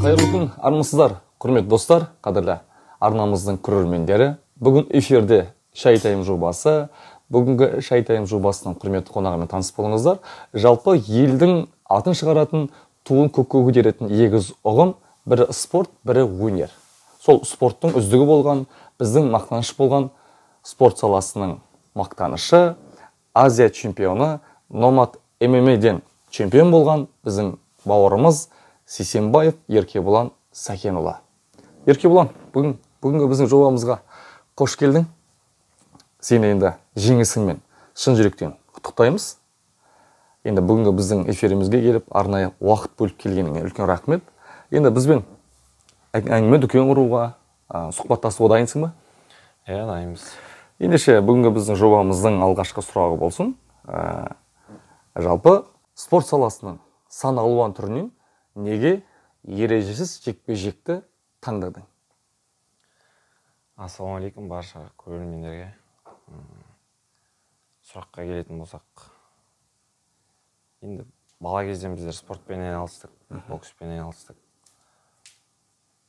Қайырлы күн, армысыздар, құрметті достар, қадірлі арнамыздың көрермендері. Бүгін эфирде Шай Тайм жобасы. Бүгінгі Шай Тайм жобасының құрметті қонағымен таныс болыңыздар. Жалпы елдің атын шығаратын, туын көкке көтеретін егіз ұғым, бірі спорт, бірі өнер. Сол спорттың үздігі болған, біздің мақтаныш болған спорт саласының мақтанышы, Азия чемпионы, Номад ММА-ден чемпион болған біздің бауырымыз Сейсенбаев Еркебұлан Сәкенұлы. Еркебұлан, бүгінгі біздің жобамызға қош келдің. Сені енді жеңісіңмен шын жүректен құттықтаймыз. Енді бүгінгі біздің эфирімізге келіп, арнайы уақыт бөліп келгеніңе үлкен рахмет. Енді бізбен әңгіме дүкен құруға, сұхбаттасуға дайынсың ба? Иә, дайынбыз. Ендеше бүгінгі біздің жобамыздың алғашқы сұрағы болсын. Жалпы спорт саласының сан алуан түрінен неге ережесіз жекпе-жекті таңдадың? Ассалаумағалейкум барша көрермендерге. Сұраққа келетін болсақ, енді бала кезден біздер спортпен айналыстық, бокспен айналыстық.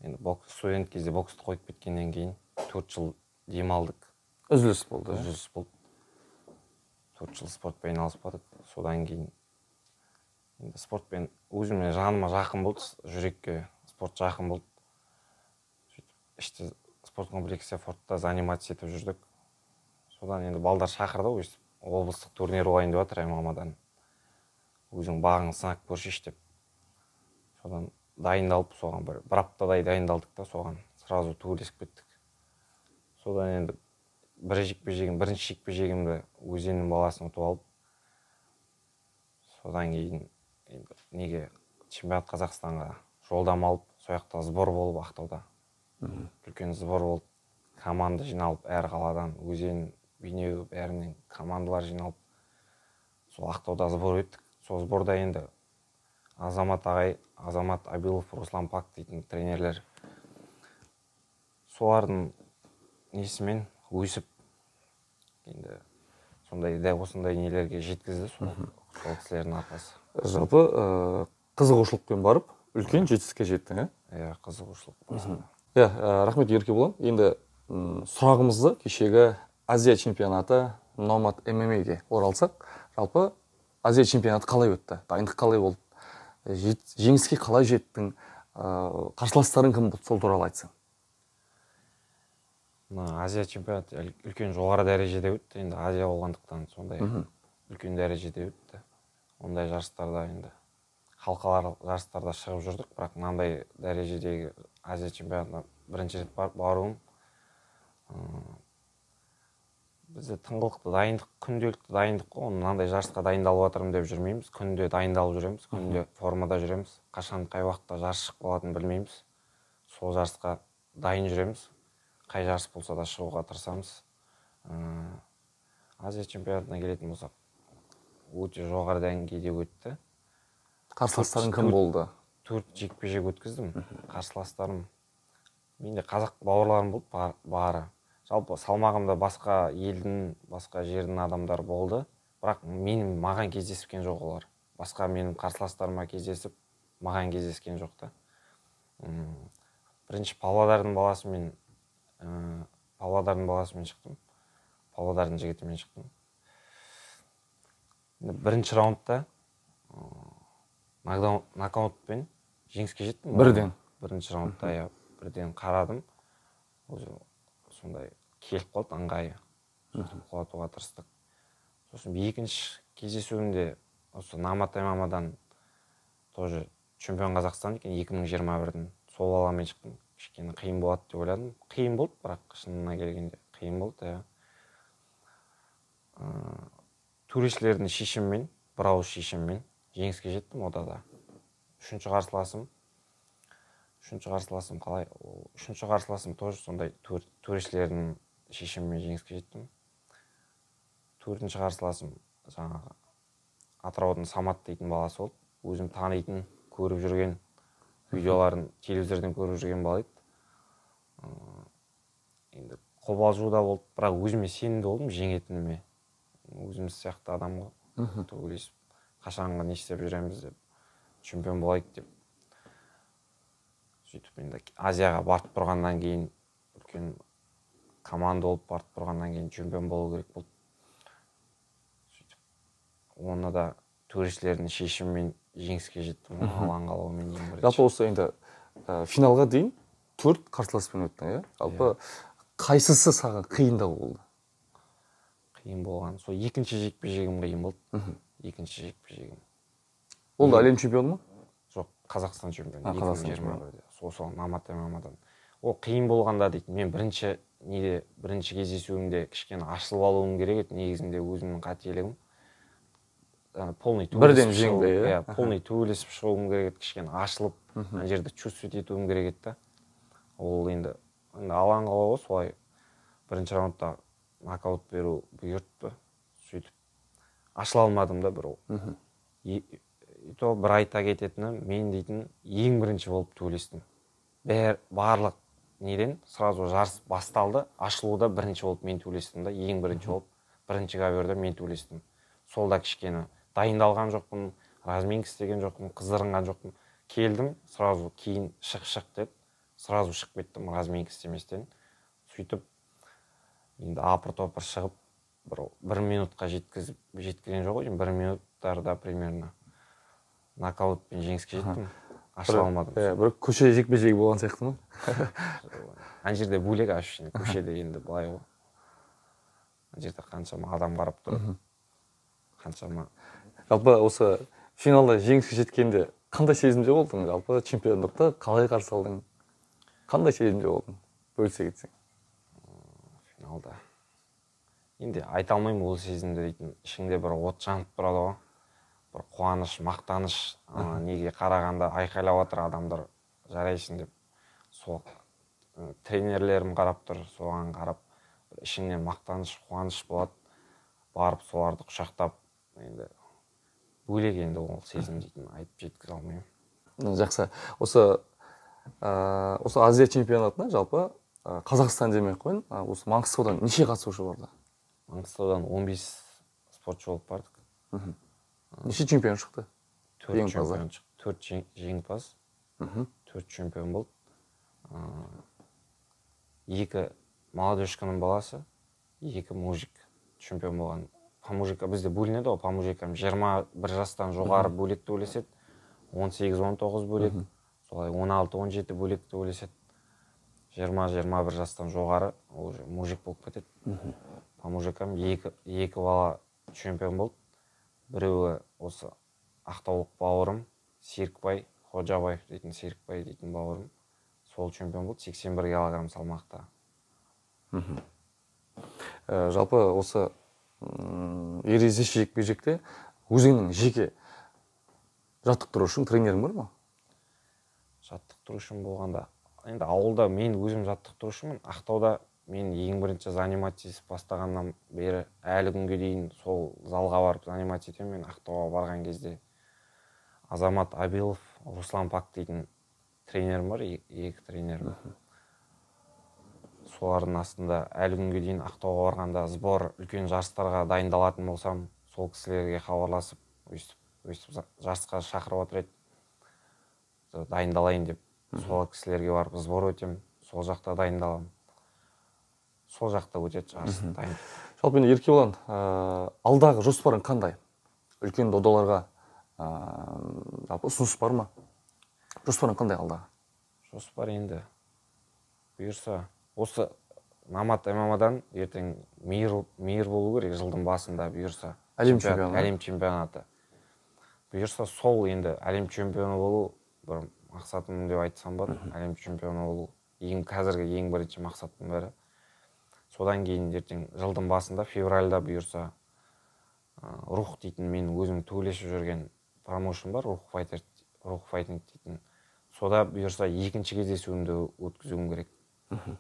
Енді бокс, студент кезде боксты қойып кеткеннен кейін 4 жыл демалдық. Үзіліс болды. Үзіліс болды. 4 жыл спортпен айналыспадық. Содан кейін енді спортпен өзіме жаныма жақын болды, жүрекке спорт жақын болды. Сөйтіп іште спорт комплексте фортта заниматься етіп жүрдік. Содан енді балдар шақырды, өстіп облыстық турнир болайын деп жатыр ММА-дан. Өзің бағың сынап көршеш деп. Содан дайындалып, соған бір аптадай дайындалдық та, соған сразу төбелесіп кеттік. Содан енді бірінші жекпе-жегімді Өзеннің баласын ұтып алып, содан кейін енді неге чемпионат Қазақстанға жолдама алып, сол жақта сбор болып Ақтауда. Үлкен сбор болды. Команда жиналып, әр қаладан, Өзен, Бейнеу, бәрінен командалар жиналып, сол Ақтауда сбор өттік. Сол сборда енді Азамат ағай, Азамат Абилов, Руслан Пак дейтін тренерлер, солардың несімен өсіп, енді сондай да осындай нелерге жеткізді сол кісілердің арқасы. Жалпы қызығушылықпен барып, үлкен жетістікке жеттің, ә? Иә, қызығушылық. Иә, рахмет Еркебұлан. Енді сұрағымызды кешегі Азия чемпионаты Номад ММА-ге оралсақ, жалпы Азия чемпионаты қалай өтті? Дайындық қалай болды? Жеңіске қалай жеттің? Қарсыластарың кім болды? Сол туралы айтсаң. Мына Азия чемпионаты үлкен жоғары дәрежеде өтті. Енді Азия болғандықтан сондай үлкен дәрежеде өтті. Ондай жарыстарда енді халықаралық жарыстарда шығып жүрдік, бірақ мынандай дәрежедегі Азия чемпионатына бірінші рет баруым. Бізде тыңғылықты дайындық, күнделікті дайындық қой. Мынандай жарысқа дайындалып жатырмын деп жүрмейміз. Күнде дайындалып жүреміз, күнде формада жүреміз. Қашан қай уақытта жарыс шығып қалатынын білмейміз. Сол жарысқа дайын жүреміз. Қай жарыс болса да шығуға тырысамыз. Азия чемпионатына келетін болсақ, өте жоғары деңгейде өтті. Қарсыластарың кім болды? 4 жекпе-жек өткіздім. Қарсыластарым менде қазақ бауырларым болды бары. Жалпы салмағымда басқа елдің, басқа жердің адамдары болды. Бірақ маған кездескен жоқ олар. Басқа менің қарсыластарыма кездесіп, маған кездескен жоқ та. Бірінші Павлодардың баласымен шықтым. Павлодардың жігітімен шықтым. Бірінші раундта нокаутпен жеңіске жеттім. Бірден? Бірінші раундта, иә, бірден қарадым. Өзі сондай келіп қалды ыңғайы. Сөйтіп құлатуға тырыстық. Сосын екінші кездесуімде осы Номад ММА-дан тоже чемпион Қазақстан екен 2021-дің. Сол баламен шықтым. Кішкене қиын болады деп ойладым. Қиын болды, бірақ шынына келгенде қиын болды, иә. Төрешілердің шешімімен, бір ауыз шешімімен жеңіске жеттім ода да. Үшінші қарсыласым қалай? Үшінші қарсыласым тоже сондай төрешілердің шешімімен жеңіске жеттім. Төртінші қарсыласым жаңағы Атыраудың Самат дейтін баласы болды. Өзім танитын, көріп жүрген, видеоларын телевизордан көріп жүрген бала еді. Енді қобалжу да болды, бірақ өзіме сенімді болдым жеңетініме. Өзіміз сияқты адам ғой. Төбелесіп, қашанғы не істеп жүреміз деп, чемпион болайық деп. Сөйтіп енді Азияға барып тұрғаннан кейін, үлкен команда болып барып тұрғаннан кейін чемпион болу керек болды. Сөйтіп оны да төрешілердің шешімімен жеңіске жеттім, алаң қалауымен ең бірінші. Жалпы осы енді финалға дейін 4 қарсыласпен өттің, иә? Жалпы қайсысы саған қиындау болды? Қиын болған сол екінші жекпе-жегім қиын болды. Екінші жекпе-жегім. Ол да әлем чемпионы ма? Жоқ, Қазақстан чемпионы. 2021-де. Сол Намат ММА-дан. Ол қиын болғанда дейді, мен бірінші кездесуімде кішкене ашылып алуым керек еді, негізінде өзімнің қателігім. Полный бірден жеңді, иә, полный төбелесіп шығуым керек еді, кішкене ашылып, ана жерде чувствовать етуім керек еді да. Ол енді алаң қалауы солай бірінші раундта нокаут беру бұйыртты. Сөйтіп ашыла алмадым да бір. И то бір айта кететіні, мен дейтін ең бірінші болып төбелестім. Барлық неден сразу жарыс басталды, ашылуда бірінші болып мен төбелестім да, ең бірінші болып бірінші ковёрде мен төбелестім. Сол да кішкене дайындалған жоқпын, разминка істеген жоқпын, қыздырынған жоқпын. Келдім, сразу кейін шық-шық деп, сразу шығып кеттім разминка істеместен. Сөйтіп енді апыр-топыр шығып, бір минутқа жеткізген жоқ ғой, бір минуттарда примерно нокаутпен жеңіске жеттім. Ашыла алмадым. Бір көше жекпе-жегі болған сияқты ма? Ана жерде бөлек ощущение, көшеде енді былай ғой. Ана жерде қаншама адам қарап тұр. Қаншама. Жалпы осы финалда жеңіске жеткенде қандай сезімде болдың? Жалпы чемпиондықты қалай қарсы алдың? Қандай сезімде болдың? Бөлісе кетсең. Финалда. Енді айта алмаймын ол сезімді дейтін. Ішіңде бір от жанып тұрады ғой. Бір қуаныш, мақтаныш, неге қарағанда айқайлап отыр адамдар, жарайсың деп. Сол тренерлерім қарап тұр, соған қарап ішіңнен мақтаныш, қуаныш болады. Барып соларды құшақтап, енді бөлек енді ол сезім дейтін айтып жеткізе алмаймын. Жақсы. Осы Азия чемпионатына жалпы Қазақстан демей ақ қояйын, осы Маңғыстаудан неше қатысушы барды? Маңғыстаудан 15 спортшы болып бардық. Неше чемпион шықты? 4 чемпион шықты. 4 жеңімпаз, 4 чемпион болды. 2 молодежканың баласы, 2 мужик чемпион болған. По мужика бізде бөлінеді ғой, по мужикам 21 жастан жоғары бөлек төбелеседі, 18-19 бөлек, солай 16-17 бөлек төбелеседі. 20-21 жастан жоғары ол уже мужик болып кетеді. По мужикам 2 бала чемпион болды. Біреуі осы ақтаулық бауырым Серікбай Ходжабаев дейтін, Серікбай дейтін бауырым, сол чемпион болды 81 килограмм салмақта. Жалпы осы ережесіз жекпе-жекте өзіңнің жеке жаттықтырушың, тренерің бар ма? Жаттықтырушым болғанда, енді ауылда мен өзім жаттықтырушымын. Ақтауда мен ең бірінші заниматься бастағаннан бері әлі күнге дейін сол залға барып заниматься етемін. Мен Ақтауға барған кезде Азамат Абилов, Руслан Пак дейтін тренерім бар, екі тренерім. Солардың астында әлі күнге дейін Ақтауға барғанда сбор, үлкен жарыстарға дайындалатын болсам, сол кісілерге хабарласып, өйстіп жарысқа шақырып отыр еді. Дайындалайын деп, сол кісілерге барып сбор өтем, сол жақта дайындаламын. Сол жақта өтеді жарыс дайын. Жалпы енді Еркебұлан, алдағы жоспарың қандай? Үлкен додаларға жалпы ұсыныс бар ма? Жоспарың қандай алдағы? Жоспар енді бұйырса осы Намат ММА-дан ертең мейір болу керек жылдың басында бұйырса. Әлем чемпионаты. Әлем чемпионаты. Бұйырса сол енді әлем чемпионы болу бір мақсатым деп айтсам болады. Әлем чемпионы болу ең қазіргі ең бірінші мақсаттың бірі. Содан кейін ертең жылдың басында февральда бұйырса Рух дейтін мен өзім төбелесіп жүрген промоушн бар, Рух файтинг дейтін. Сода бұйырса екінші кездесуімді өткізуім керек.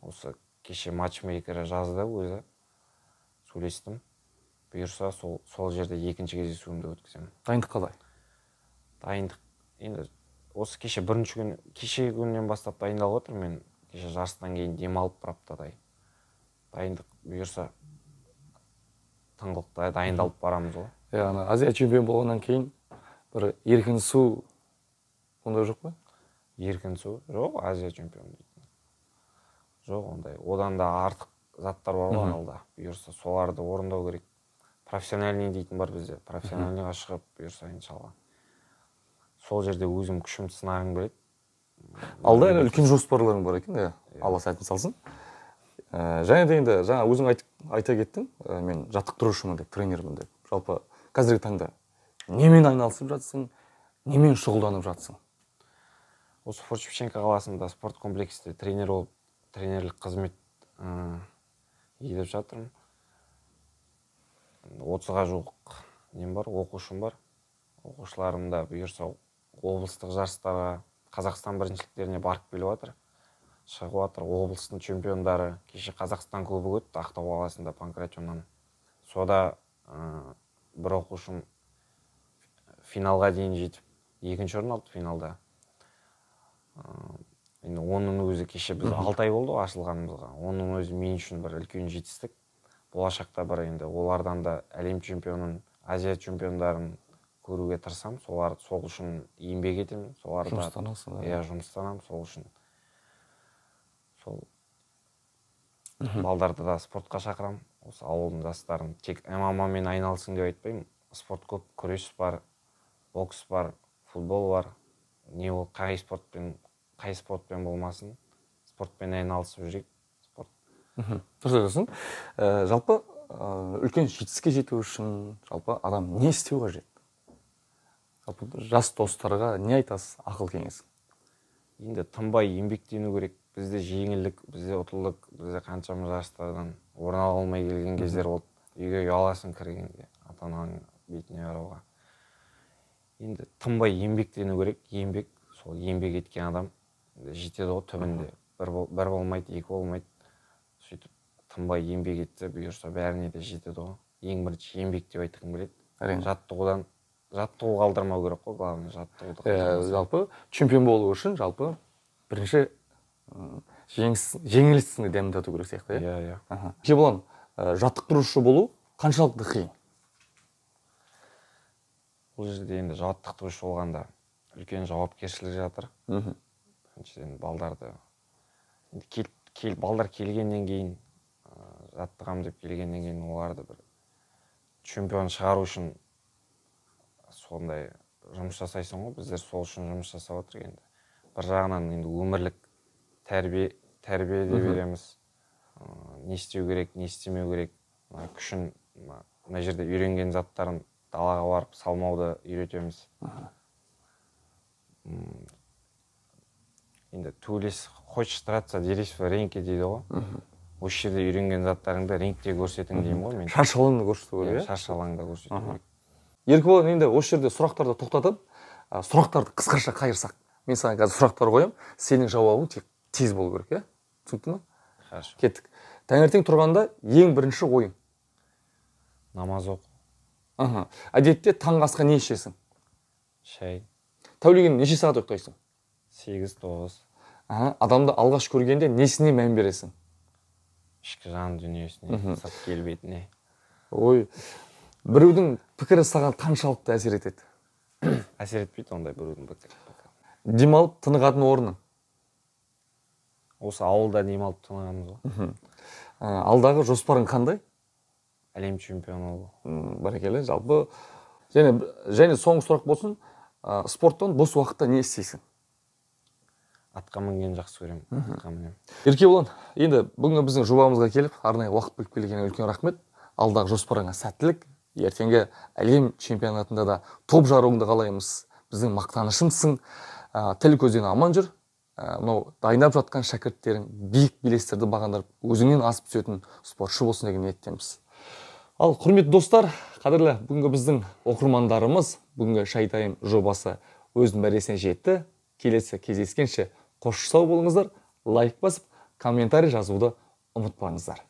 Осы кеше матчмейкері жазды өзі, сөйлестім. Бұйырса сол жерде екінші кездесуімді өткіземін. Дайындық қалай? Дайындық енді осы кеше бірінші күн, кешегі күннен бастап дайындалып отырмын мен. Кеше жарыстан кейін демалып бір аптадай. Дайындық бұйырса тыңғылықта дайындалып барамыз ғой. Иә, ана Азия чемпион болғаннан кейін бір еркін су ондай жоқ па? Еркінсу жоқ, Азия чемпионы дейтін. Жоқ, ондай. Одан да артық заттар бар ғой алда. Бұйырса соларды орындау керек. Профессиональный дейтін бар бізде. Профессиональныйға шығып бұйырса иншалла. Сол жерде өзім күшімді сынағым келеді. Алда әлі үлкен жоспарларың бар екен, иә. Алла сәтін салсын. Және де енді жаңа өзің айта кеттің, мен жаттықтырушымын деп, тренермін деп. Жалпы қазіргі таңда немен айналысып жатсың, немен шұғылданып жатсың? Осы Форт Шевченко қаласында спорт комплексте тренер болып, тренерлік қызмет етіп жатырмын. 30-ға жуық нем бар, оқушым бар. Оқушыларым да бұйырса облыстық жарыстарға, Қазақстан біріншіліктеріне барып келіп жатыр, шығып жатыр. Облыстың чемпиондары кеше Қазақстан кубогы өтті Ақтау қаласында Панкратионнан. Сода бір оқушым финалға дейін жетіп, екінші орын алды финалда. Енді оның өзі кеше біз 6 ай болды ашылғанымызға. Оның өзі мен үшін бір үлкен жетістік. Болашақта бір енді олардан да әлем чемпионын, Азия чемпиондарын көруге тырысамын. Солар сол үшін еңбек етемін, соларды жұмыстанасың. Иә, жұмыстанамын сол үшін. Сол балдарды да спортқа шақырамын. Осы ауылдың жастарын тек ММА-мен айналысың деп айтпаймын. Спорт көп, күрес бар, бокс бар, футбол бар. Не ол қай спортпен болмасын, спортпен айналысып жүрейік. Спорт. Дұрыс айтасың. Жалпы үлкен жетістікке жету үшін жалпы адам не істеу қажет? Жалпы жас достарға не айтасыз, ақыл кеңес? Енді тынбай еңбектену керек. Бізде жеңілдік, бізде ұтылдық, бізде қаншама жарыстардан орын ала алмай келген кездер болды. Үйге ұяласың кіргенде, ата-ананың бетіне қарауға. Енді тынбай еңбектену керек. Еңбек, сол еңбек еткен адам жетеді ғой түбінде. Бір болмайды, екі болмайды. Сөйтіп тынбай еңбек етсе, бұйырса бәріне де жетеді ғой. Ең бірінші еңбек деп айтқым келеді. Әрине. Жаттығу қалдырмау керек қой, главное жаттығуды. Жалпы чемпион болу үшін жалпы бірінші жеңілістің дәмін тату керек сияқты, иә? Иә. Еркебұлан, жаттықтырушы болу қаншалықты қиын? Бұл жерде енді жаттықтырушы болғанда үлкен жауапкершілік жатыр. Біріншіден балдарды енді балдар келгеннен кейін, жаттығам деп келгеннен кейін оларды бір чемпион шығару үшін сондай жұмыс жасайсың ғой. Біздер сол үшін жұмыс жасап отырмыз енді. Бір жағынан енді өмірлік тәрбие де береміз. Не істеу керек, не істемеу керек, күшін мына жерде үйренген заттарын далаға барып салмауды үйретеміз. Енді төбелес, хочешь драться, дерись в ринге дейді ғой. Осы жерде үйренген заттарыңды рингте көрсетің деймін ғой мен. Шаршы алаңда көрсету керек, иә? Шаршы алаңда көрсету керек. Еркебұлан, енді осы жерде сұрақтарды тоқтатып, сұрақтарды қысқаша қайырсақ. Мен саған қазір сұрақтар қоямын, сенің жауабың тек тез болу керек, иә? Түсінікті ма? Хорошо. Кеттік. Таңертең тұрғанда ең бірінші ойың? Намаз оқу. Әдетте таңғы асқа не ішесің? Шай. Тәулігіне неше сағат ұйықтайсың? 8-9. Адамды алғаш көргенде несіне мән бересің? Ішкі жан дүниесіне, сырт келбетіне. Ой, біреудің пікірі саған қаншалықты әсер етеді? Әсер етпейді ондай біреудің пікірі. Демалып тынығатын орның? Осы ауылда демалып тынығамыз ғой. Алдағы жоспарың қандай? Әлем чемпионы болу. Бәрекелді, жалпы. Және соңғы сұрақ болсын, спорттан бос уақытта не істейсің? Атқа мінген жақсы көремін. Атқа мінемін. Еркебұлан, енді бүгінгі біздің жобамызға келіп, арнайы уақыт бөліп келгеніңе үлкен рахмет. Алдағы жоспарыңа сәттілік. Ертеңгі әлем чемпионатында да топ жаруыңды қалаймыз. Біздің мақтанышымсың. Тіл көзден аман жүр. Мынау дайындап жатқан шәкірттерің биік белестерді бағындырып, өзіңнен асып түсетін спортшы болсын деген ниеттеміз. Ал құрметті достар, қадірлі бүгінгі біздің оқырмандарымыз, бүгінгі Шай Тайм жобасы өзінің мәресіне жетті. Келесі кездескенше қош сау болыңыздар, лайк басып, комментарий жазуды ұмытпаңыздар.